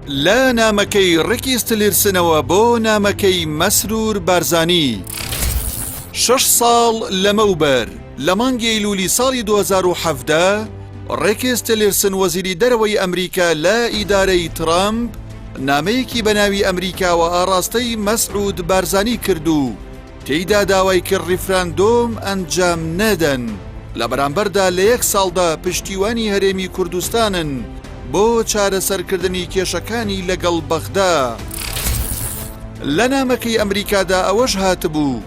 لە نامەکەی ڕێکیس تلیرسنەوە بۆ نامەکەی مەسرور بارزانی. شەش ساڵ لەمەوبەر لە مانگی ئەیلولی ساڵی 2017 ڕێکس تیلیرسن وەزیری دەرەوەی ئەمریکا لە ئیدارەی ترەمپ نامەیەکی بە ناوی ئەمریکاوە ئاڕاستەی مەسعود بارزانی کرد و تێیدا داوای کرد ڕیفراندۆم ئەنجام نەدەن، لە بەرامبەردا لە یەک ساڵدا پشتیوانی هەرێمی کوردستانن بۆ چارەسەرکردنی کێشەکانی لەگەڵ بەغدا. لە نامەکەی ئەمریکادا ئەوەش هاتبوو،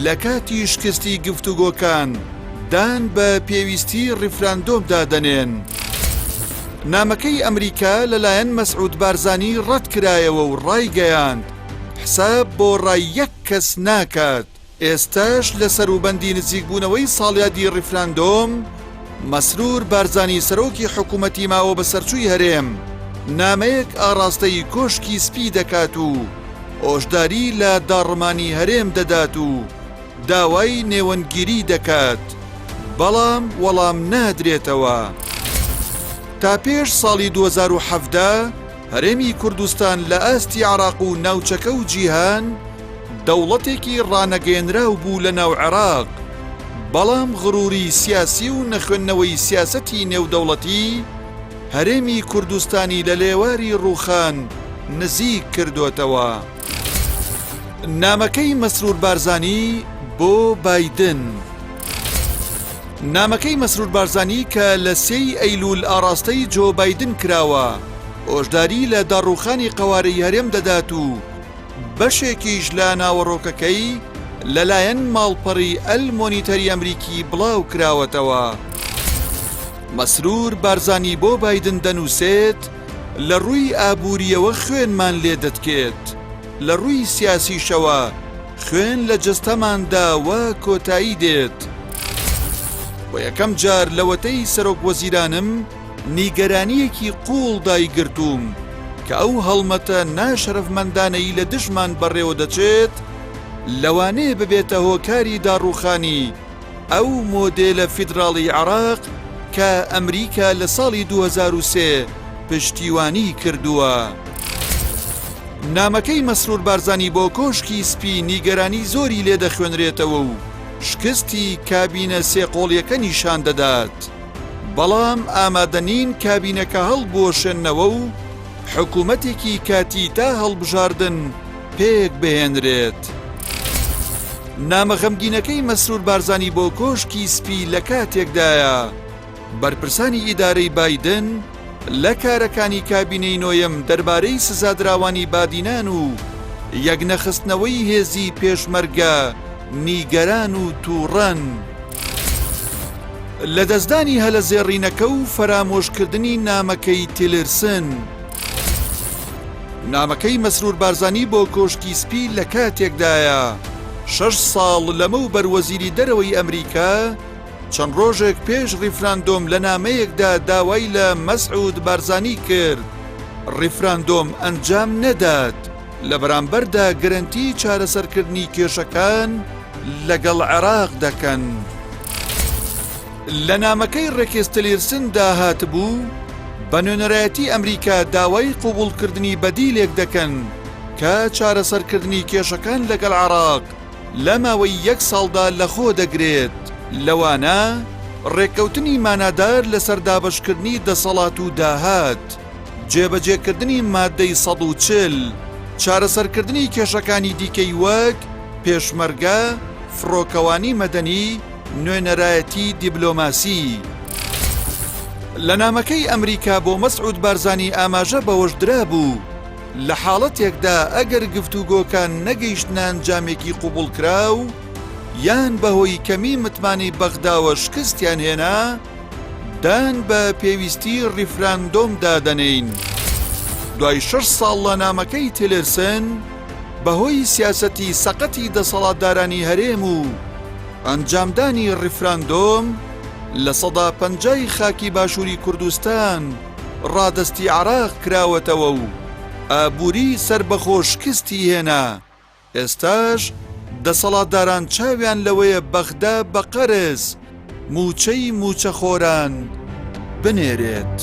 لە کاتی شکستی گفتوگۆکان دان بە پێویستی ڕیفراندۆمدا دەنێن. نامەکەی ئەمریکا لەلایەن مەسعود بارزانی ڕەتکرایەوە و ڕایگەیاند، حساب بۆ ڕای یەک کەس ناکات، ئێستاش لە سەروبەندی نزیکبوونەوەی ساڵیادی ڕیفراندۆم، مەسرور بارزانی سەرۆکی حکوومەتی ماوە بەسەرچووی هەرێم نامەیەک ئاڕاستەی کۆشکی سپی دەکات و هۆشداری لە داڕمانی هەرێم دەدات و داوای نێوەندگیری دەکات، بەڵام وەڵام نادرێتەوە. تا پێش ساڵی 2017 هەرێمی کوردستان لە ئاستی عێراق و ناوچەکە و جیهان دەوڵەتێکی ڕانەگەیەنراو بوو لە ناو عێراق، بەڵام غروری سیاسی و نەخوێندنەوەی سیاسەتی نێودەوڵەتی هەرێمی کوردستانی لە لێواری ڕووخان نزیک کردۆتەوە. نامەکەی مەسرور بارزانی بۆ بایدن. نامەکەی مەسرور بارزانی کە لە سێی ئەیلول ئاڕاستەی جۆ بایدن کراوە، هۆشداری لە داڕووخانی قەوارەی هەرێم دەدات و بەشێکیش لە ناوەڕۆکەکەی لەلایەن ماڵپەڕی ئەل مۆنیتەری ئەمریکی بڵاو کراوەتەوە. مەسرور بارزانی بۆ بایدن دەنووسێت، لە ڕووی ئابوورییەوە خوێنمان لێ دەتکێت، لە ڕووی سیاسیشەوە خوێن لە جەستەماندا وا کۆتایی دێت. بۆ یەکەم جار لەوەتەی سەرۆک وەزیرانم نیگەرانییەکی قووڵ دایگرتووم کە ئەو هەڵمەتە ناشەرەفمەندانەی لە دژمان بەڕێوە دەچێت لەوانەیە ببێتە هۆکاری داڕووخانی ئەو مۆدێلە فیدراڵی عێراق کە ئەمریکا لە ساڵی 2003 پشتیوانی کردووە. نامەکەی مەسرور بارزانی بۆ کۆشکی سپی نیگەرانی زۆری لێ دەخوێنرێتەوە و شکستی کابینە سێقۆڵیەکە نیشان دەدات، بەڵام ئامادە نین کابینەکە هەڵبوەشێننەوە و حکومەتێکی کاتی تا هەڵبژاردن پێک بهێنرێت. نامە غەمگینەکەی مەسرور بارزانی بۆ کۆشکی سپی لە کاتێکدایە، بەرپرسانی ئیدارەی بایدن لە کارەکانی کابینەی نۆیەم دەربارەی سزادراوانی بادینان و یەکنەخستنەوەی هێزی پێشمەرگە نیگەران و تووڕەن. لەدەستدانی هەلە زێڕینەکە و فەرامۆشکردنی نامەکەی تیلرسن. نامەکەی مەسرور بارزانی بۆ کۆشکی سپی لە کاتێکدایە، شەش ساڵ لەمەوبەر وەزیری دەرەوەی ئەمریکا چەند ڕۆژێک پێش ڕیفراندۆم لە نامەیەکدا داوای لە مەسعود بارزانی کرد ڕیفراندۆم ئەنجام نەدات، لە بەرامبەردا گرەنتی چارەسەرکردنی کێشەکان لەگەڵ عێراق دەکەن. لە نامەکەی ڕێکس تلیرسندا هاتبوو، بە نوێنەرایەتی ئەمریکا داوای قبوڵکردنی بەدیلێک دەکەن کە چارەسەرکردنی کێشەکان لەگەڵ عێراق لە ماوەی یەک ساڵدا لەخۆ دەگرێت، لەوانە ڕێککەوتنی مانادار لەسەر دابەشکردنی دەسەڵات و داهات، جێبەجێکردنی ماددەی 140، چارەسەرکردنی کێشەکانی دیکەی وەک پێشمەرگە، فڕۆکەوانی مەدەنی، نوێنەرایەتی دیبلۆماسی. لە نامەکەی ئەمریکا بۆ مەسعود بارزانی ئاماژە بەوەش درابوو، لە حاڵەتێکدا ئەگەر گفتوگۆکان نەگەیشتنە ئەنجامێکی قبوڵکراو یان بەهۆی کەمی متمانەی بەغداوە شکستیان هێنا، دان بە پێویستی ڕیفراندۆمدا دەنێین. دوای شەش ساڵ لە نامەکەی تیلێرسن، بەهۆی سیاسەتی سەقەتی دەسەڵاتدارانی هەرێم و ئەنجامدانی ڕیفراندۆم، 50% ی خاکی باشووری کوردستان ڕادەستی عێراق کراوەتەوە و ئابووری سەربەخۆ شکستی هێنا، ئێستاش دەسەڵاتداران چاویان لەوەیە بەغدا بە قەرز مووچەی مووچەخۆران بنێرێت.